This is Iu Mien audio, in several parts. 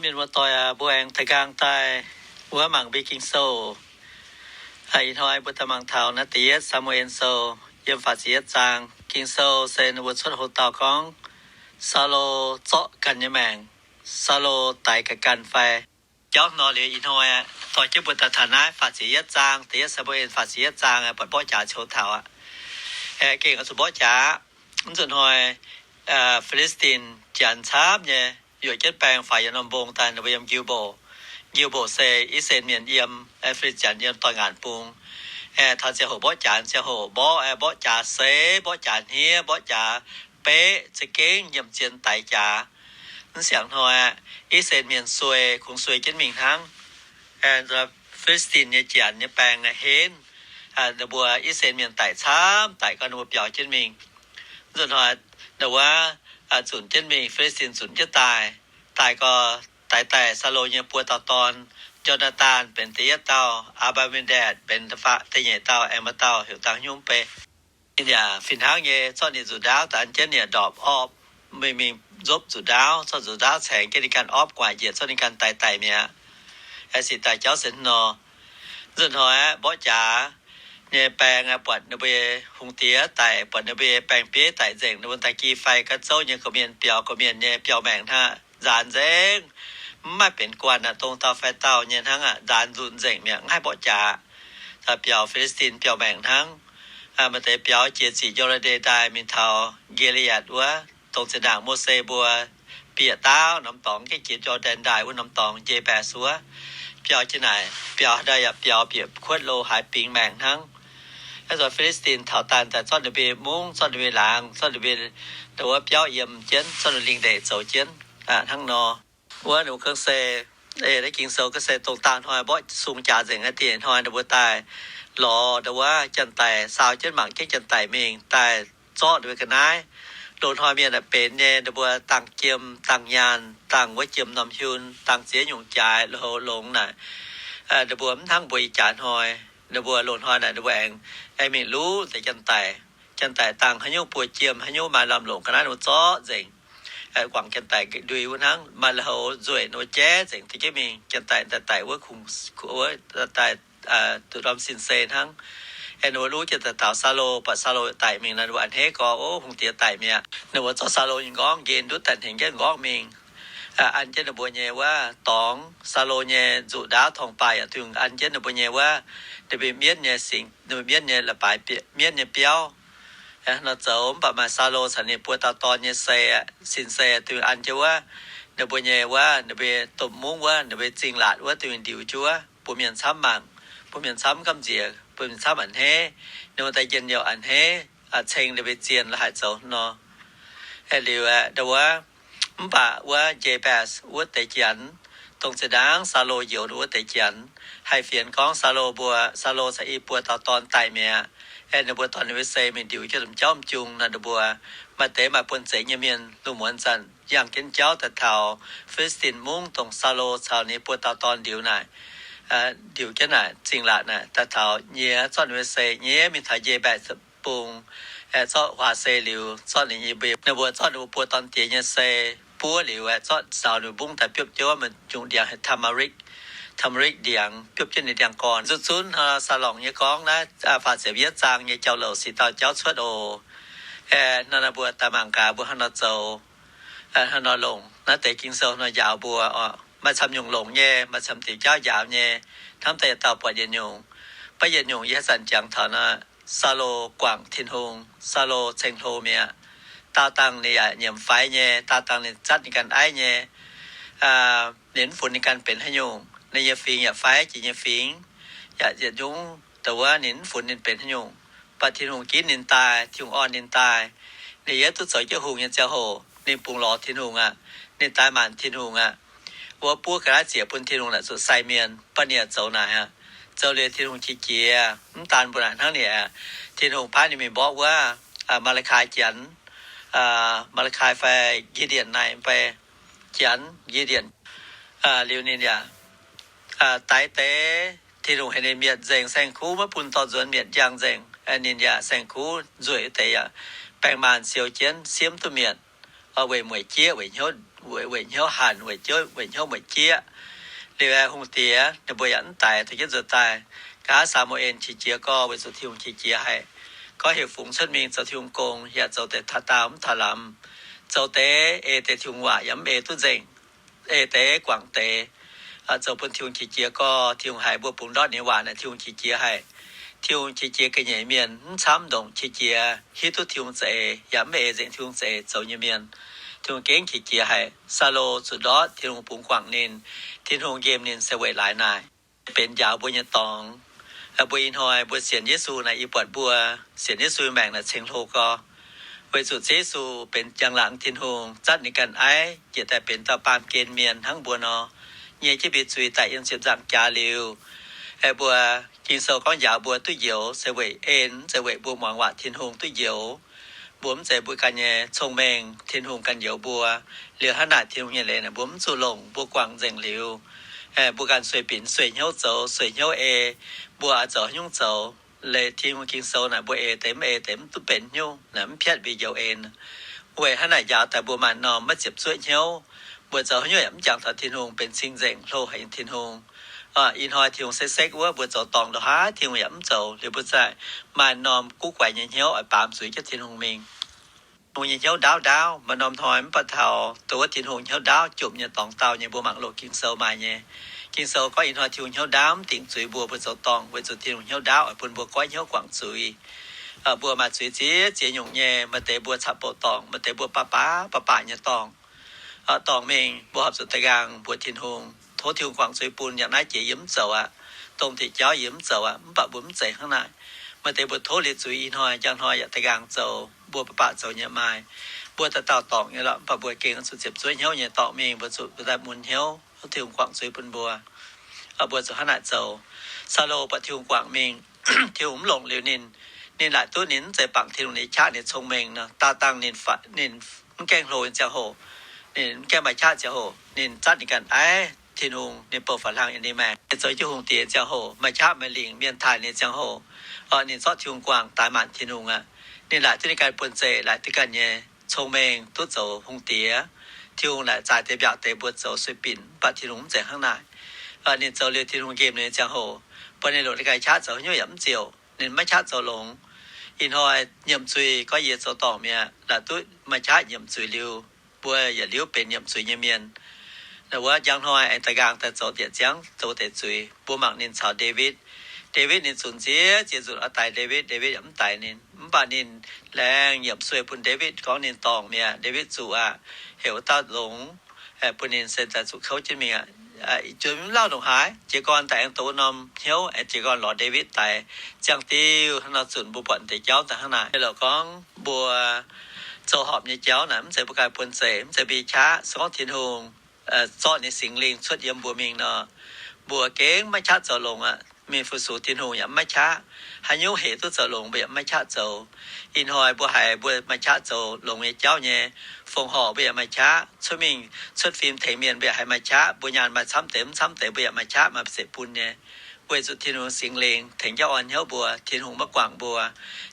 Mienh muoz-doic aac, mbuo aengx da'nqaang daaih wuov mangc mbuo Ging-Sou. Ih hnoi mbuo daaih mangc taux naaiv Da'yietv Saa^mu^en Sou, yiem faah ziepc yietv zaang. Ging-Sou se ninh mbuo cuotv hoc dauh gorngv Saulo zorqv ganh nyei maengc. Saulo daix ga'ganh fai? Jauv nor liuz ih hnoi aeqv, dorh jienv mbuo daaih taux naaiv faah ziepc yietv zaang, Da'yietv Saa^mu^en faah ziepc yietv zaang aeqv, buatc mborqv jaax coux taux aqv. Aeqv, gengh oix zuqc mborqv jaax. Mv nzunc hnoi, Fi^li^saa^tin Janx camv nyei, yuoqc jienv baeng faaux yiem norm mbong daaih, ninh mbuo yiem Gilboc. Gilboc se I^saa^laa^en Mienh yiem, Fi^li^saa^tin Janx yiem doix-ngaanc bung. Aeqv, taux ziangh hoc mborqv jaax, ziangh hoc mborqv, aeqv, mborqv jaax seix, mborqv jaax hniev, mborqv jaax beqv, za'gengh nyiemc zien daix jaax. Mv siangx hnoi aeqv, I^saa^laa^en Mienh suei, kungx suei jienv mingh hnangv. Fi^li^saa^tin nyei Janx nyei baeng aeqv, henv, ninh mbuo I^saa^laa^en Mienh daic camv, daic gau ninh mbuo biaux jienv mingh. Mv nzunc hnoi, ninh wuov zunc jienv mingh, Fi^li^saa^tin zunc jienv daaih. Daaih gau, daix daaih Saulo nyei buo dauh dorn, Yo^naa^tan benx da'yietv dauh, Aa^mbaa^wi^n^ndatc benx da'nyeic dauh, aengx maaih dauh heuc dangh hnyouv bei. Ninh yaac fih hnangv nyei zorqv ninh nzuqc ndaauv daaih an jienv ninh ndorpc orpv, mingh mingh nzopv nzuqc ndaauv, zorqv nzuqc ndaauv caengx jienv ninh ganh orpv gu'nguaaic njiec, zorqv ninh ganh daix daic mi'aqv. Aeqv, sic daaih jauv se hnangv nor. Mv nzunc hnoi aeqv, mborqv jaax nyei baeng aeqv, buatc ninh mbuo hungh diex daic, buatc ninh mbuo baeng-bieiv daic nzengc, ninh mbuo daaih gi fai ga'zouv nyei gorqv-mienh biaux, gorqv-mienh nyei biaux maengc hnangv, nzaanx nzengc, mv maaih benx guanh aqv, dongh dauh fai dauh nyei hnangv aqv, nzaanx nzunc nzengc mi'aqv, mv haih mborqv jaax. Biaux Fi^li^saa^tin biaux maengc hnangv. Maaih deix biaux jiex ziqc Yo^le^nde daaih mingh taux Gi^le^aatc wuov, dongh zinh ndaangc Mose mbuo bieqc daauv norm dorngx, gengh jiex Yo^le^nde daaih wuov norm dorngx, Nje^mbaes wuov, biaux jienv naaic, biaux haaix dauh yaac biaux bieqc kuotv lo haaix bingx maengc hnangv. Aeqv, nzoih Fi^li^saa^tin taux daaih daaih zorqv ninh mbuo mungv, zorqv ninh mbuo laangz, zorqv ninh mbuo wuov biauv yiem jienv, zorqv ninh lingh ndeic zoux jienv hnangv nor. Wuov ninh mbuo gorngv se, naaiv Ging-Sou gorngv se dongh daauh hnoi mborqv sung jaax nzengc aqv, da'nyeic hnoi ninh mbuo daaih lorz ndau wuov janx-daic, saau jienv mangc jienv janx-daic mingh daaih zorqv ninh mbuo ga'naaiv. Loz-hnoi mienh aah, benx nyei, ninh mbuo dangh jiem, dangh nyaanh, dangh wuov jiem norm hiun, dangh ziex nyungc jaaix, loz-hnoi longx naaic. Ninh mbuo mv hnangv mbuo ih jaax hnoi, ninh mbuo loz-hnoi naaic ninh mbuo aengx, aengx mingh luv deix janx-daic. Janx-daic dangh haaix nyungc buo jiem, haaix nyungc maaih lamh longc ga'naaiv, ninh mbuo zorqv nzengc. Guangc janx-daic ndui wuov hnangv, maaih la'houv nzueic ninh mbuo jaiv nzengc, da'jienv mingh janx-daic daaih daic wuov kungx, wuov daaih duqv ndorm sin-sei hnangv. Ninh mbuo luv jienv daaih taux Saulo, buatc Saulo daic mingh nor, ninh mbuo a'hneiv gorngv, O, hungh diex daic mi'aqv. Ninh mbuo zorqv Saulo nyei nqorngv nqen ndutv daaih hnengx jienv nqorngv mingh, an jienv ninh mbuo nyei wuov dorngx, Saulo nyei nzuqc ndaauv torngv-baaih yaac dunh an jienv ninh mbuo nyei wuov, ninh mbuo mienv nyei singx, ninh mbuo mienv nyei la'baaix, mienv nyei biauv. Nor zoux mv baac maaih Saulo caux ninh buo dauh dorn nyei sei, sin-sei dunh an jienv wuov, ninh mbuo nyei wuov, ninh mbuo domh mungv wuov, ninh mbuo zingh laatc wuov dunh ndiux jienv wuov, bun mienh camv mangc, bun mienh camv gamh nziex, bun mienh camv a'hneiv, ninh mbuo daaih njien-youh a'hneiv, ceng ninh mbuo zien la'haaix zoux nor. Liuz aeqv, ndau wuov, mv baac wuov Nje^mbaes wuov deix janx, dongh zinh ndaangc Saulo njoux wuov deix janx, haih fienx gorngv Saulo mbuo, Saulo caux i buo dauh dorn daic mi'aqv. Aeqv, ninh mbuo dorh ninh mbuo sei mingh ndiux jienv domh jauv m'jung nor, ninh mbuo maaih deix maaih buonv-zeiv nyei mienh lungh muonz zanc yangh jienv jauv daaih taux Fi^li^saa^tin mungv, dongh Saulo caux ninh buo dauh dorn ndiux naaic, ndiux jienv naaic, zingh laatc naaic, daaih taux nyiex zorqv ninh mbuo sei nyiex mingh taux Nje^mbaes bung, zorqv huaax sei liuz, zorqv ninh nyei mbe, ninh mbuo zorqv ninh mbuo buo dorn diex nyei sei buov liuz aeqv, zorqv zaux ninh mbuo mungv daaih biopv jienv wuov m'jung ndiangx heuc turmeric, turmeric ndiangx, biopv jienv ninh ndiangx-gorn. Zuqc zunv saa lorngc nyei gorngv naaiv faah ziepc yietv zaang nyei jauv-louc sic dauh jauv cuotv oc. Aeqv, nor naaiv mbuo daaih mangc gaax mbuo hnangv nor zoux, hnangv nor longc naaiv deix Ging-Sou nor njaaux mbuo oc. Maaih camv nyungc longc nyei, maaih camv diuc jauv njaaux nyei, hnamv daaih yietc dauh buatc yietc nyungc. Mv baac yietc nyungc yie haaix zanc jangx taux nor, Saulo guangc Tin-Hungh, Saulo ceng-hlo mi'aqv. Daauh dangh ninh yaac nyiemc faix nyei, daauh dangh ninh zatv ninh ganh aiv nyei. Ninh mv funx ninh ganh benx haaix nyungc, ninh nyei fingx yaac faix jiex nyei fingx, yaac yietc nyungc dongh wuov ninh mv funx ninh benx haaix nyungc. Mv baac Tin-Hungh ginv ninh daaih, Tin-Hungh orn ninh daaih. Ninh yaac duqv zoux jienv hungh nyei ziangh hoc, ninh bungx lorz Tin-Hungh aqv. Ninh daaih maanc Tin-Hungh aqv. Wuov buov ga'naaiv ziec bun Tin-Hungh naaic zuqc sai mienh, mv baac ninh yaac zoux naaic aqv. Zoux liuz Tin-Hungh qiex jiez, mv daan mbuo naaic hnangv ninh aqv. Tin-Hungh paaiv ninh mingh mborqv wuov Maa^li^kai janx, Maa^li^kai fai Gideon naaic mv bei, janx Gideon. Liuz ninh yaac daix deix, Tin-Hungh heuc ninh mietc nzengc saeng-kuv, maiv bun dorh nzuonx, mietc njang nzengc. Ninh yaac saeng-kuv nzueic wuov deix yaac baeng maanh siou jienv, siemv duqv mietc, weic mueic jieqv, weic hnyouv weic, weic hnyouv hanc, weic jouv, weic hnyouv mueic jieqv. Liuz aeqv, hungh diex ninh mbuo yaac mv daic, dorh jienv nzuonx daaih. Nqa'haav Saa^mu^en qiex jiez gorx weic zuqc Tin-Hungh qiex jiez haic. Gorngv heuc fungx cuotv mingh zoux Tin-Hungh gong, yaac zoux deix taux daauh mv taux lamz, zoux deix ei deix Tin-Hungh waac yaac mv ei duqv nzengc, ei deix guangc deix, zoux bun Tin-Hungh qiex jiez gorx. Tin-Hungh haiz mbuo bungx ndortv ninh waac naaic, Tin-Hungh qiex jiez haic. Tin-Hungh qiex jiez ga'nyiec mienh, mv camv ndongc qiex jiez hiuv duqv Tin-Hungh za'eix yaac mv ei nzengc Tin-Hungh za'eix zoux nyei mienh. Tin-Hungh gengh qiex jiez haic. Saulo zuqc ndortv Tin-Hungh bungx guangc ninh. Tin-Hungh nqemh ninh se weic laaix naaic, benx njaaux mbuo nyei dorngx. Mbuo ih hnoi mbuo sienx Yesu naaic, yie buatc mbuo sienx Yesu maengc naaic ceng hlo gorx, weic zuqc Ziouv Yesu benx njang-laangc Tin-Hungh, zatv ninh ganh aiv, njiec daaih benx dauh baamh gen mienh hnangv mbuo nor, nyei jienv mbuo zuiz daaih yiem ziepc nzaangc jaax liuz. Aeqv, mbuo, Ging-Sou gorngv njaaux mbuo duqv njoux se weic en, mv zeiz weic mbuo muangx waac Tin-Hungh duqv njoux. Mbuo mv zeiz mbuo ganh nyei cong-mengh, Tin-Hungh ganh njoux mbuo. Liuz hnangv naaic Tin-Hungh nyei leiz naaic mbuo mv zuqc longc, mbuo guangc nzengc liuz, mbuo ganh sueih binc, sueih hnyouv zoux, sueih hnyouv ei, mbuo oix zoux haaix nyungc zoux. Leiz Tin-Hungh Ging-Sou naaic mbuo ei deix mv ei deix mv duqv benx hnyouv naaic, mv piatv mbuo njoux en. Weic hnangv naaic njaaux daaih mbuo maaih norm maiv ziepc zuoqv hnyouv. Mbuo zoux haaix nyungc yaac mv jangx taux Tin-Hungh, benx cing-nzengc hlo haic nyei Tin-Hungh. Ih hnoi Tin-Hungh sekv-sekv wuov, mbuo zoux dorngc ndongc haaix Tin-Hungh yaac mv zoux, liuz mbuo zaaih maaih norm guv guaix nyei hnyouv oix baamz zuiz jienv Tin-Hungh mingh. Tin-Hungh nyei hnyouv ndaauv ndaauv, maaih norm hnoi mv baac taux dongh wuov Tin-Hungh hnyouv ndaauv jomc nyei dorngx dauh nyei, mbuo mangc loz Ging-Sou maaih nyei. Ging-Sou gorngv ih hnoi Tin-Hungh hnyouv ndaauv mv dingc zuiz mbuo, mbuo zoux dorngc, weic zuqc Tin-Hungh hnyouv ndaauv oix bun mbuo goiv hnyouv guangc zuiz. Mbuo maaih zuiz ziex ziex nyungc nyei, maaih deix mbuo caqv-bouc dorngc, maaih deix mbuo baav baav baav baac nyei dorngc. Dorngc mingh, mbuo horpc zuqc daaux nqaang mbuox Tin-Hungh, tov Tin-Hungh guangc zuiz bun. Yangh naaiv jiex yie mv zoux aqv, dongh deix jauv yie mv zoux aqv, mv baac mbuo mv zeiz hnangv naaic. Maaih deix mbuo tov liuz zuiz ih hnoi, njang hnoi yaac daaux nqaang zoux, mbuo baav baac zoux nyei maaih. Mbuo dauh dauh dorngc nyei lorqc, mv baac mbuo gengh zuqc ziepc zuoqv hnyouv nyei dorngc mingh, mbuo zuqc daaih mun hnyouv, Tin-Hungh guangc zuiz bun mbuo. Mbuo zuqc hnangv naaic zoux. Saulo buatc Tin-Hungh guangc mingh, Tin-Hungh mv longc liuz ninh, ninh laaic duqv ninh mv zeiz bangc Tin-Hungh nyei qaqv, ninh cong-mengh nor, daauh dangh ninh, ninh mv gaengh hlo nyei ziangh hoc, ninh mv gaengh maaih qaqv ziangh hoc, ninh zatv ninh ganh aiv Tin-Hungh, ninh bouh faaux hlang yiem ninh maengc, ninh zoux jienv hungh diex ziangh hoc, maaih qaqv maaih lingc, mienh taaih ninh ziangh hoc, ninh zorqv Tin-Hungh guangc, daaih maanc Tin-Hungh aqv. Ninh laaic duqv ninh ganh buonv-zeic, laaic duqv ganh nyei cong-mengh duqv zoux hungh diex. Tin-Hungh laaic zaaih deix mbiaauc deix mbuo zoux sueih binc, mv baac Tin-Hungh mv zeiz hnangv naaic. Ninh zoux liuz Tin-Hungh nqemh ninh nyei ziangh hoc, bun ninh longc ninh ganh qaqv zoux haaix nyungc yaac mv ziouc, ninh maiv qaqv zoux longx. Ih hnoi nyiemc zuiz, gorngv yie zoux dorngc mi'aqv, laaic duqv maaih qaqv nyiemc zuiz liuz, mbuo yietc liuz benx nyiemc zuiz nyei mienh. Wuov njang hnoi aengx daaux nqaang daaih zoux diex ziangv zoux deix zuiz. Mbuo mangc ninh caux Ndaawitv. Ndaawitv ninh zunc nziex ziex nzunc oix daix Ndaawitv, Ndaawitv yaac mv daix ninh. Mv baac ninh laengz nyiemc sueih bun Ndaawitv, gorngv ninh dorngc mi'aqv. Ndaawitv zuqc aqv, heuc wuov dauh longx, bun ninh se daaih zuqc kouv jienv mingh aqv. Zuqc mv lauh ndongc haaix, jiez gorn daaih aengx douz norm hnyouv, aengx jiez gorn lorz Ndaawitv daix. Ziangh diuh hnangv nor zunc mbuo buatc deix jauv daaih hnangv naaic. Louc gorngv mbuo zoux horpc nyei jauv naaic, mv zeiz mbuo ganh buonv-zeic, mv zeiz mbuo nyei qaqv. Se gorngv Tin-Hungh zorqv ninh Singx Lingh cuotv yiem mbuo mingh nor, mbuo gengh maiv qaqv zoux longx aqv. Mingh fu-sux Tin-Hungh yaac maiv qaqv. Haaix nyungc hec duqv zoux longx mbuo yaac maiv qaqv zoux. Ih hnoi mbuo haiz mbuo maaih qaqv zoux longx nyei jauv nyei, fongc horc mbuo yaac maaih qaqv. Cuotv mingh cuotv fim tengx mienh mbuo yaac haiz maaih qaqv. Mbuo nyaanh maaih camv deix mv camv deix mbuo yaac maaih qaqv, maaih zeiv bun nyei. Weic zuqc Tin-Hungh Singx Lingh tengx jienv orn hnyouv mbuo, Tin-Hungh maiv guangc mbuo,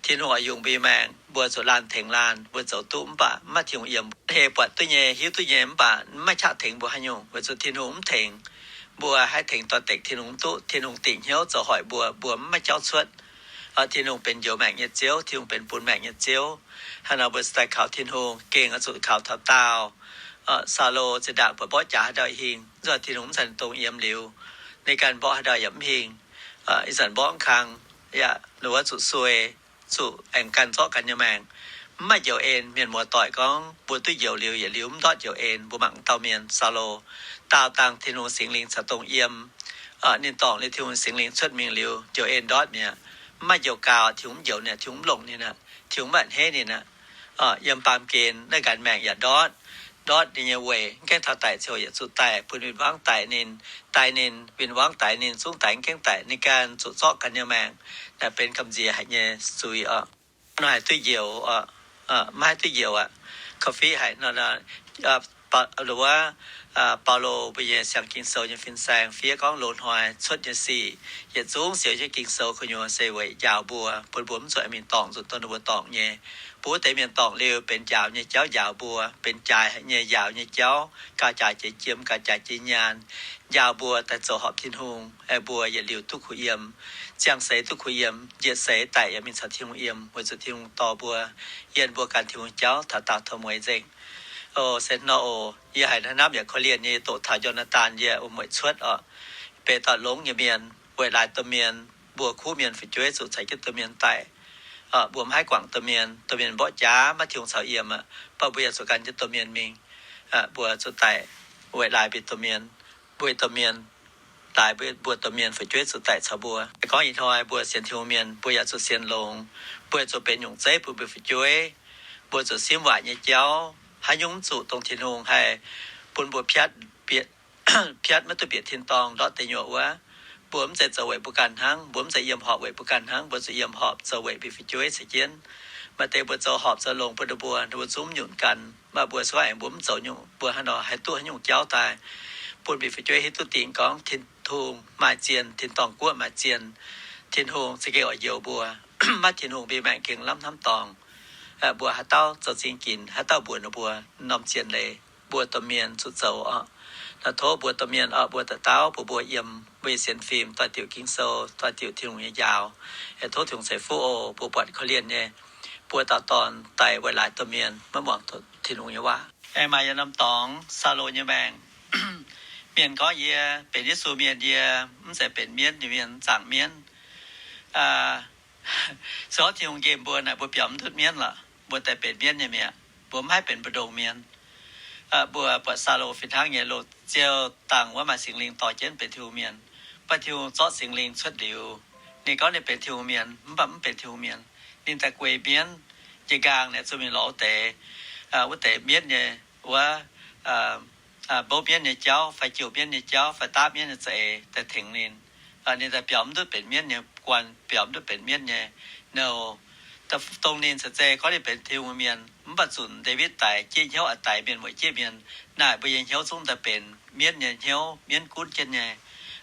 Tin-Hungh oix yungz mbuo maengc, mbuo zuqc laanh tengx laanh, mbuo zoux duqv mv baac maiv maaih Tin-Hungh yiem. Heh buatc duqv nyei, hiuv duqv nyei mv baac maiv qaqv tengx mbuo haaix nyungc, weic zuqc Tin-Hungh mv tengx. Mbuo haih tengx doix-dekc Tin-Hungh mv duqv. Tin-Hungh dingc hnyouv zoux hoic mbuo, mbuo maiv jauv cuotv. Tin-Hungh benx njoux maengc nyei Ziouv, Tin-Hungh benx bun maengc nyei Ziouv. Hnangv nor mbuo cingx daaih kaux Tin-Hungh, gengh oix zuqc kaux taux daauh. Saulo zinh ndaangc buatc mborqv jaax haaix ndau hingh, nzunc Tin-Hungh mv cingx dongh yiem liuz, ninh ganh mborqv haaix ndau yaac mv hingh. Ih zanc mborqv mv kang, yaac wuov zuqc suei, zuqc aengx ganh zorqv ganh nyei maengc. Mv maaih njoux en. Mienh muoz-doic gorngv mbuo duqv njoux liuz yietc liuz mv ndortv njoux en. Mbuo mangc dauh mienh Saulo, daauh dangh Tin-Hungh Singx Lingh caux dongh yiem, ninh dorngc liuz Tin-Hungh Singx Lingh cuotv mingh liuz njoux en ndortv mi'aqv. Mv maaih njoux gaux, Tin-Hungh mv njoux ninh, Tin-Hungh mv longc ninh aqv, Tin-Hungh mv a'hneiv ninh aqv. Yiem baamh gen naaiv nqanx maengc yaac ndortv, ndortv ninh nyei weic, mv gaengh taux daic ziouc yietc zuqc daic, bun win-wangv daix ninh, daix ninh, win-wangv daix ninh, zungv daix mv gaengh daic, ninh ganh zuqc zorqv ganh nyei maengc. Naaiv benx gamh nziex haic nyei zuiz oc. Nor haih duqv njoux, maiv haih duqv njoux aqv. Coffee haic nor, Baulo, wuov, Baulo mbuo nyei siang Ging-Sou nyei fin-saeng fiev gorngv loz-hnoi cuotv nyei sic, yietc zungv siou jienv Ging-Sou gu'nyuoz se weic njaaux mbuo, bun mbuo mv zuqc mingh dorngc nzunc dongh ninh mbuo dorngc nyei. Bun wuov deix mienh dorngc liuz benx njaaux nyei jauv njaaux mbuo, benx jaaix nyei njaaux nyei jauv, gauh jaaix jiex jiem, gauh jaaix jiex nyaanh, njaaux mbuo daaih zoux horpc Tin-Hungh, mbuo yietc liuz duqv kuh yiem, ziangh seix duqv kuh yiem, njiec seix daic yaac mingh caux Tin-Hungh yiem, weic zuqc Tin-Hungh dorh mbuo, yienh mbuo gan Tin-Hungh jauv taux daauh taux mueiz nzengc. O, se hnangv nor oc, yie haiz hnangv naaiv yaac korv-lienh nyei, doqc taux Yo^naa^taan yie wuom-mueic cuotv oc. Beiv dauh longx nyei mienh weic laaix domh mienh, mbuo kuv mienh fu'jueiv zuqc caux jienv domh mienh daic. Mbuo mv haih guangc domh mienh, domh mienh mborqv jaax maiv Tin-Hungh caux yiem aqv, mv baac mbuo yaac zuqc gan jienv domh mienh mingh. Mbuo zuqc daic weic laaix mbuo domh mienh, mbuo domh mienh, laaix mbuo domh mienh fu'jueiv zuqc daic caux mbuo. Gorngv ih hnoi mbuo sienx Tin-Hungh mienh, mbuo yaac zuqc sienx longx, mbuo zuqc benx nyungc zeiv bun mbuo fu'jueiv. Mbuo zuqc simv waac nyei jauv, haaix nyungc mv zuqc dongh Tin-Hungh haih bun mbuo piatv, piatv maiv duqv bieqc tin-dorngh ndortv deic nyuoqc wuov. Mbuo mv zeiz zoux weic mbuo ganh hnangv, mbuo mv zeiz yiem horpc weic mbuo ganh hnangv, mbuo zuqc yiem horpc zoux weic mbuo fu'jueiv caux jienv. Maaih deix mbuo zoux horpc zoux longx bun ninh mbuo, ninh mbuo zungv mv nyunc gan. Mv baac mbuo se gorngv aengx mbuo mv zoux nyungc, mbuo haaix nor haih duqv haaix nyungc jauv daaih bun mbuo fu'jueiv hiuv duqv dingc gorngv Tin-Hungh maaih zienh, tin-dorngh guoqv maaih zienh. Tin-Hungh za'gengh oix njoux mbuo. Maiv Tin-Hungh mbuo maengc gengh lamh hnamv dorngc. Mbuo haaix dauh zoux zingh ginx, haaix dauh mbuox ninh mbuo norm zien leiz. Mbuo domh mienh zuqc zoux oc. Naaiv tov mbuo domh mienh oc, mbuo dauh dauh bun mbuo yiem mbuo nyei sienx fim doix-diuc Ging-Sou, doix-diuc Tin-Hungh nyei njaaux. Tov Tin-Hungh ceix fuqv oc, mbuo buatc korv-lienh nyei, mbuo dauh dorn daic weic laaix domh mienh maiv muangx Tin-Hungh nyei waac. Aengx maaih yietc norm dorngx, Saulo nyei maengc. Mienh gorngv yie benx Yesu mienh, yie mv zeiz benx mienv nyei mienh, zaangc mienv. Se gorngv Tin-Hungh nqemh mbuo naaic, mbuo biaux mv ndutv mienv lorqc. Mbuo daaih benx mienv nyei mi'aqv. Mbuo mv haih benx mbu'ndongx mienh. Mbuo buatc Saulo fih hnangv nyei, loz-ziouv dangh wuov maaih Singx Lingh dorh jienv benx Tin-Hungh mienh. Mv baac Tin-Hungh zorqv Singx Lingh cuotv liuz, ninh gorngv ninh benx Tin-Hungh mienh, mv baac mv benx Tin-Hungh mienh. Ninh daaih guei mienv nyei nqaang naaic zuqc mingh lorz wuov deix, wuov deix mienv nyei, wuov, mbouv mienv nyei jauv fai jouh mienv nyei jauv fai daapv mienv nyei za'eix daaih tengx ninh. Ninh daaih biaux mv ndutv benx mienv nyei, guanh biaux mv ndutv benx mienv nyei nouh. Dongh ninh caux zei gorngv ninh benx Tin-Hungh mienh, mv baac zunc Ndaawitv daic, jieqv hnyouv a'daix mienh, mueic jieqv mienh, naaic mbuo nyei hnyouv zungv daaih benx mienv nyei hnyouv, mienv gunv jienv nyei.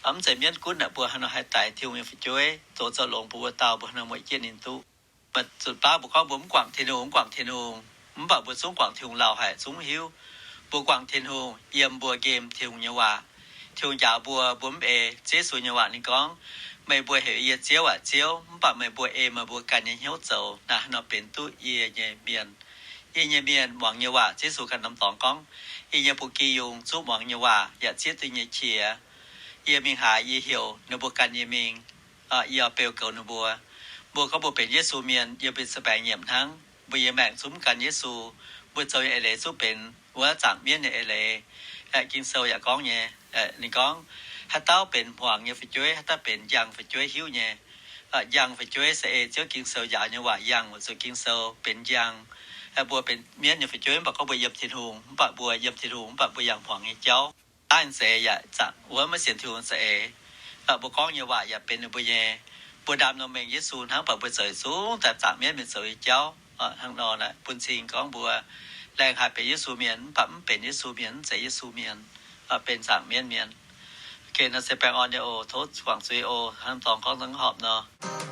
Mv zeiz mienv gunv naaic, mbuo haaix nor haih daix Tin-Hungh nyei fu'jueiv, zoux zoux longx bun mbuo dauh, mbuo haaix nor mueic jieqv ninh duqv? Maaih zuqc baav mbuo gorngv mbuo mv guangc Tin-Hungh, mv guangc Tin-Hungh, mv baac mbuo zungv guangc Tin-Hungh lauh haic, zungv hiuv. Mbuo guangc Tin-Hungh yiem mbuo nqemh Tin-Hungh nyei waac. Tin-Hungh njaaux mbuo, mbuo mv ei. Ziouv Yesu nyei waac ninh gorngv, meih mbuo heuc yie Ziouv aac, Ziouv, mv baac meih mbuo ei meih mbuo ganh nyei hnyouv zoux, naaic haaix nor benx duqv yie nyei mienh? Yie nyei mienh muangx nyei waac. Ziouv Yesu ganh norm dorngx gorngv, yie nyei ba'gi yungz zungv muangx nyei waac yaac zieqv duqv nyei qiex. Yie mingh haaix, yie heuc ninh mbuo gan yie mingh. Yie oix beu goux ninh mbuo. Mbuo gorngv mbuo benx Yesu mienh, yie mbuo zaangc baengc nyiemc hnangv. Mbuo nyei maengc zungv mv gan Yesu. Mbuo zoux nyei eix leiz zungv benx wuov zaangc mienv nyei eix leiz. Ging-Sou yaac gorngv nyei, ninh gorngv, haaix dauh benx hmuangx nyei fu'jueiv, haaix dauh benx njang fu'jueiv hiuv nyei. Njang fu'jueiv se ei Ziouv Ging-Sou njaaux nyei waac yangh weic zuqc Ging-Sou benx njang. Mbuo benx mienv nyei fu'jueiv mv baac gorngv mbuo yiem Tin-Hungh, mv baac mbuo yiem Tin-Hungh, mv baac mbuo yangh hmuangx nyei jauv. Daaih zeiz yaac zaangc wuov maiv sienx Tin-Hungh za'eix. Mbuo gorngv nyei waac yaac benx ninh mbuo nyei. Mbuo ndaam nor mengh Yesu hnangv, mv baac mbuo zoux zungv daaih zaangc mienv mienh zoux nyei jauv. Hnangv nor naaic bun cing gorngv mbuo laengz haic benx Yesu mienh, mv baac mv benx Yesu mienh, mv zeiz Yesu mienh, benx zaangc mienv mienh. Nor se baengh orn nyei oc. Tov guangc zuiz oc. Hnangv dorngx gorngv dangv horpc nor.